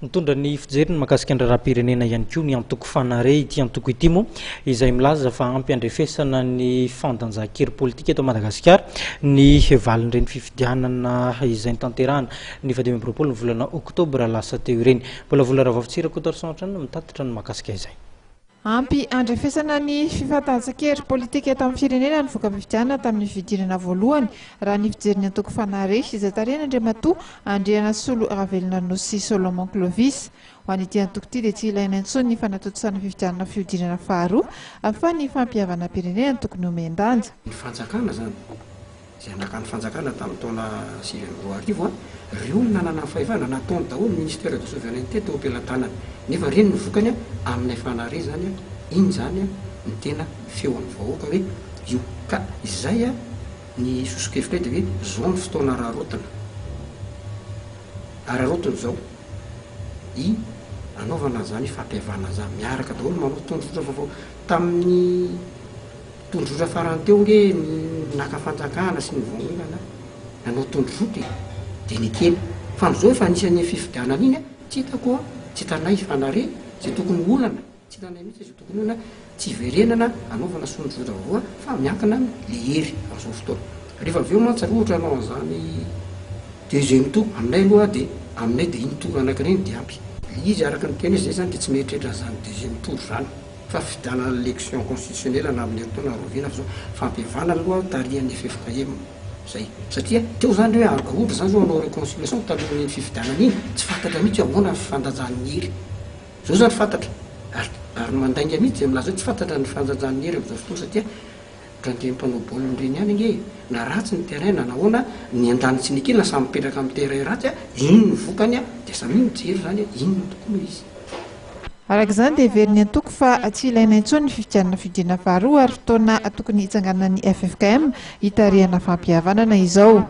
Nitondra ny fijeriny mahakasika ny raharaham-pirenena ihany koa ny antoko Fanare. Ity antoko ity moa izay milaza fa ampy handrefesana ny fandanjan-kery politika eto Madagasikara ny valin'ireny fifidianana izay notanterahana ny faha-25 ny volana oktobra lasa teo ireny. Mbola Vola Ravafotsy Rakotoarison hatrany no mitatitra ny mahakasika izay. Ampy handrefesana ny fifantanjan-kery politika eto amin'ny firenena ny voka-pifidianana tamin'ny fihodinana voalohany, raha ny fijerin'ny antoko Fanare, izay tarihan'Andriamatoa Andrianasolo Ravelonanosy Solomon Clovis. Ho an'ity antoko ity dia tsy ilaina intsony ny fanatontosana fifidianana fihodinana faharoa fa ny fampihavanam-pirenena no tokony homen-danja. Ny fanjakana izany. Izay naka ny fanjakana tamin'ny taona 2009, ireo no nanana ny fahefana, nataony daholo ny ministère de souveraineté teo am-pelatanany. Nefa ireny ny vokany aminay Fanare izany, iny izany no tena feon'ny vahoaka hoe io. Ka izay ny soso-kevitray dia hoe izao ny fotoana araraotina, araraotina izao i anaovana an'izany fampihavanana izany, miaraka daholo manao tondrozotra vaovao. Tamin'ny. Tondrozotra farany teo nge ny naka fanjakana sy ny voaongana nanao tondrozotra e! Dia nekena. Fa amizao efa anisan'iny fifidianana iny a, tsy hitako a, tsy hitanay Fanare izay tokony ho olana, tsy hitanay mihitsy izay tokony olana, tsy hiverenana hanaovana sondrozotra vaovao fa miankina am le hery amizao fotoana. Rehefa avy eo mantsy raha ohatra hanao an'izany deuxième tour, aminay aloha dia aminay dia iny tour anakiray iny dia ampy. Le izy araka ny tena izy zay zany dia tsy mieritreritra an'izany deuxième tour zany. Fa fifidianana l'élection constitutionnelle na amin'ny herintaona na rahoviana fa zao fampihavanana aloha tarihan'ny ffkm zay satria teo zany hoe ohatra zany zao hanao réconciliation talohan'iny fifidianana iny tsy fantatra mihitsy hoe ahoana ny fifandanjan'ny hery zao zany fantatra ary ary mandainga mihitsy zay milaza hoe tsy fantatra ny fifandanjan'ny hery amin'izao fotoana satria Ohatran'ireny mpanao baolina ireny ihany ange e! Na ratsy ny terrain na nahoana, ny andaniny sy ny ankilany samy mipetraka amin'ny terrain ratsy, iny no vokany dia samia mijery izany hoe inona tokoa no izy. Araka izany dia heverin'ny antoko fa tsy ilaina intsony ny fifidianana fihodinana faharoa ary fotoana tokony hitsanganan'ny ffkm hitarihana fampihavanana izao.